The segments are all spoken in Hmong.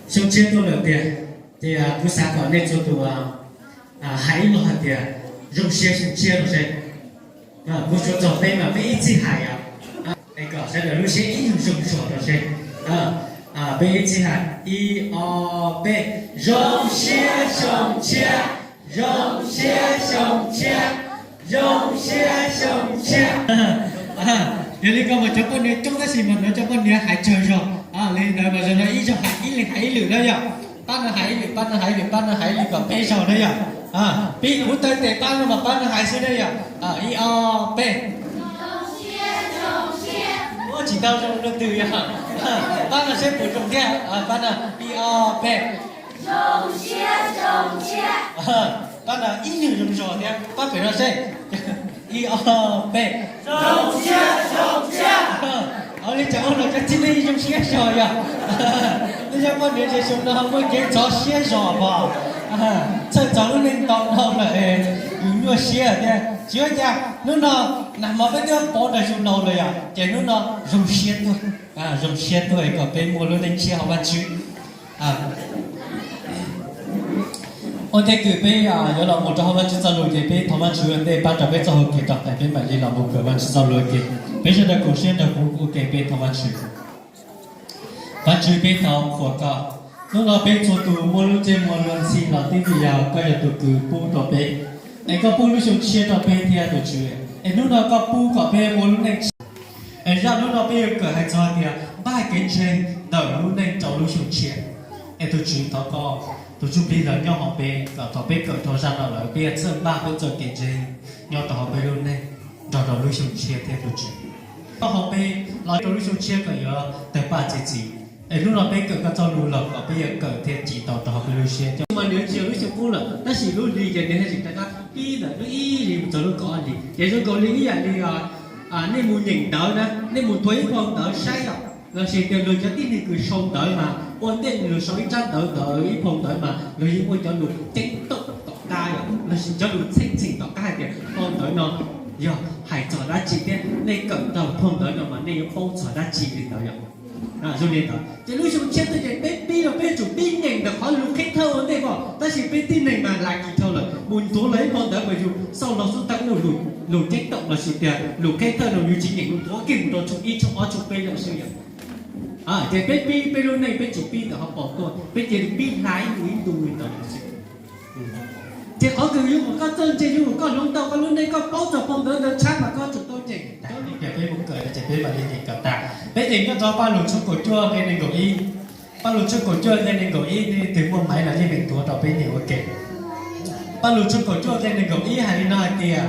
Xyoo tshiab tuaj lawm tiag, ces kuv xav kom nej txhua tus hais ib lo hais tias zoo siab xyoo tshiab no seb. Kuv suav txog peb mas peb ib txhij hais os, es kom sawv daws lub siab ib nyuag zoo zog no seb. Peb ib txhij hais, ib ob peb. Zoo siab xyoo tshiab, zoo siab xyoo tshiab, zoo siab xyoo tshiab. Yog li koj mas cov poj niam coob tab sis mas hnov cov poj niam hais tsawg zog li ntawd mas zaum no ib zog hais ib leeg hais ib lwm na yom. Pab no hais ib lwm, pab no hais ib lwm, pab no hais ib lwm kom peb zaug na yom. Pib kuv taw tes pab no mas pab no hais xwb na yom. Ib ob peb. Ua tsis tau zoo rau twg yog. Pab no seb puas zoo thiab, pab no. Ib ob peb. Pab no ib nyuag zoo zog thiab, pab pem no seb. Ib ob peb. Ua li cas ua los cov txiv neej zoo siab zog yog. Tej yog poj niam ces xyoo no muaj kev ntxhov siab zog pom. Txhawj txog lub neej ntau dhau lawm, yus nyuaj siab thiab. Tsis ua cas, hnub no nag hmo peb twb pov nrog yus laus lawm yom, ces hnub no zoo siab tuaj, zoo siab tuaj kom peb muaj lub neej tshiab hauv Vajtswv. Ua ntej kws peb yuav los mus rau hauv Vajtswv txoj lus ces peb thov Vajtswv ua ntej pab rau peb txoj hau kev rau qhov peb mam li los mus kawm Vajtswv txoj lus ua ke. Peb sawv daws koom siab nrog kuv ua ke peb thov Vajtswv. Vajtswv, peb thov qhuas koj. Hnub no peb txhua tus muaj lub ntsej muag luag ntxhi los twb vim yog koj yog tus kws pub rau peb, es koj pub lub xyoo tshiab rau peb thiab tus Tswv. Es hnub no koj pub kom peb muaj lub neej tshiab, es zaj hnub no peb yuav kawm hais txog tias npaj kev ntseeg ntawm lub neej rau lub xyoo tshiab. Es tus Tswv thov koj tus Ntsuj Plig los nyob hauv peb, kom thaum peb kawm dhau zaj no lawm peb yuav txawj npaj peb txoj kev ntseeg nyob rau hauv peb lub neej nrog rau lub xyoo tshiab thiab tus Tswv. Koj hauv peb los rau lub xyoo tshiab kom yuav tawg paj txi txiv. Es hnub no peb kawm koj txoj lus los kom peb yuav kawm thiaj tsim tau rau hauv peb lub siab. Cov mas nws tsis yog lub xyoo qub lawm tab sis lub hli ces nws thiaj tsis rov qab pib ntawm lub ib hlis mus txog lub kaum ob hlis. Ces zoo nkaus li ib yam li nej mus nyeem ntawv na, nej mus thuav ib phau ntawv saib os, lossis tias luag cov tib neeg kws sau ntawv mas ua ntej luag sau ib tsab ntawv ntawd ib phau ntawv mas luag yeej muaj cov lus ceeb toom tom qab yom, lossis cov lus txheej txheem tom qab hais tias phau ntawv no yog hais txog dab tsi thiab nej kawm tau phau ntawv no mas nej yuav paub txog dab tsi li ntawd yom. Zoo li ntawd ces lub xyoo tshiab twb ces peb pib los peb yuav tsum pib nyeem ntawm qhov lus qheb thawj ua ntej ko, tab sis peb tib neeg mas lag kis dhau lawm, mus nthuav los ib phau ntawv mas yus xauj los xub thawj lus, lus ceeb toom lossis tias lus qheb thawj no yus tsis nyeem, yus nthuav kiag mus rau tshooj ib tshooj ob tshooj peb lawm xwb yom. Ces peb pib peb lub neej peb tsis pib ntawm hauv paus tuaj, peb cia li pib hla ib ntu ib ntu li ntawd xwb. Ces qhov kws yuav kom koj txawj ntse, yuav kom koj hloov tau koj lub neej, koj paub txog phau ntawv ntawd tshab mas koj yuav tsum tau nyeem. Peb mus kawm ces peb mam li nyeem kom tag. Peb nyeem nyob rau Pajlug tshooj kaum cuaj nqe nees nkaum ib. Pajlug tshooj kaum cuaj nqe nees nkaum ib, nej leej twg muaj maiv los yeej meem nthuav rau peb nyeem ua ke. Pajlug tshooj kaum cuaj nqe nees nkaum ib hais li no hais tias,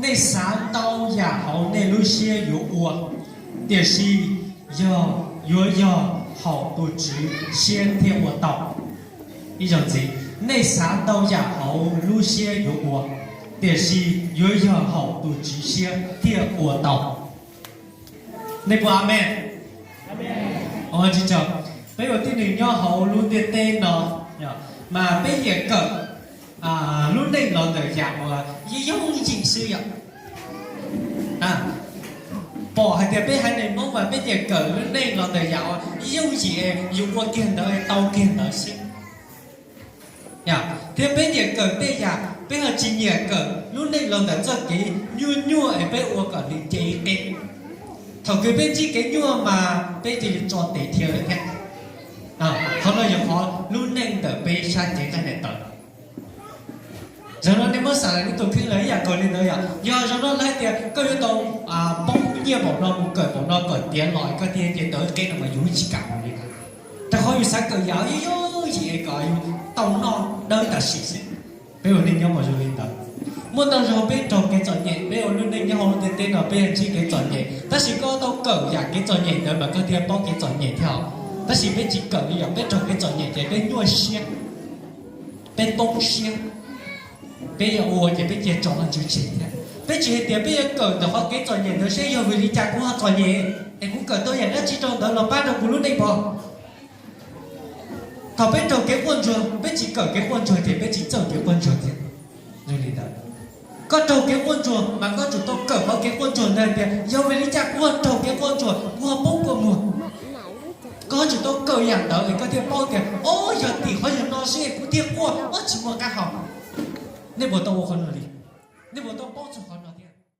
nej xav ntau yam hauv nej lub siab yuav ua, tiam sis yog, yuav yog haum tus Tswv siab thiaj ua tau. Ib zaug ntxiv, nej xav ntau yam hauv lub siab yuav ua, tiam sis yuav yog haum tus Tswv siab thiaj ua tau. Nej puas amen? Tsis tsaug, peb ua tib neeg nyob hauv lub ntiaj teb no, mas peb nyiam kawm lub neej los ntawm yam uas yooj yim xwb yom. Pom hais tias peb haiv neeg Hmoob mas peb nyiam kawm lub neej los ntawm yam uas yooj yim, yus ua kiag ntawd tau kiag ntawd xwb. Thiab peb nyiam kawm tej yam, peb ho tsis nyiam kawm lub neej los ntawm txoj kev nyuaj nyuaj es peb ua kom nws nce qe. Thaum kws peb ntsib kev nyuaj mas peb cia li tso tes dhia lawm thiab. Qhov no yog qhov lub neej ntawm peb sab cev nqaij daim tawv. Zaum no nej muab xam lawm nej tus kheej lawm ib yam nkaus li ntawd yom. Yog zaum no lawv hais tias koj yuav tau poob nyiaj npaum no mus kawm npaum no kom tiav los koj thiaj nce tau qeb no mas yus tsis kam mus li. Rau qhov yus xav kawm yam yooj yooj yim es kom yus tau noj dawb tam sim xwb. Peb ua neej nyob mas zoo li ntawd. Muaj ntau zaus peb raug kev txom nyem, peb ua lub neej nyob hauv lub ntiaj teb no peb ntsib kev txom nyem, tab sis koj tau kawm yam kev txom nyem ntawd mas koj thiaj paub kev txom nyem thiab os. Tab sis peb tsis kawm li yom, peb raug kev txom nyem ces peb nyuaj siab, peb poob siab, peb yuav ua ces peb cia tso Vajtswv tseg thiab. Peb tsis hais tias peb yuav kawm ntawm qhov kev txom nyem ntawd seb yog vim li cas kuv ho txom nyem, es kuv kawm tau yam dab tsi rau ntawd los pab rau kuv lub neej pom. Thaum peb raug kev quaj ntsuag, peb tsis kawm kev quaj ntsuag ces peb tsis txawj kev quaj ntsuag thiab. Zoo li ntawd, koj raug kev quaj ntsuag mas koj tsum tau kawm qhov kev quaj ntsuag ntawd tias yog vim li cas kuv ho raug kev quaj ntsuag, kuv ho poob kua muag. Koj tsum tau kawm yam ntawd es koj thiaj paub tias, o, yog tim qhov yog no xwb kuv thiaj quaj, o, tsis muaj qab hau. Nej puas tau ua qhov no li? Nej puas tau paub txog qhov no?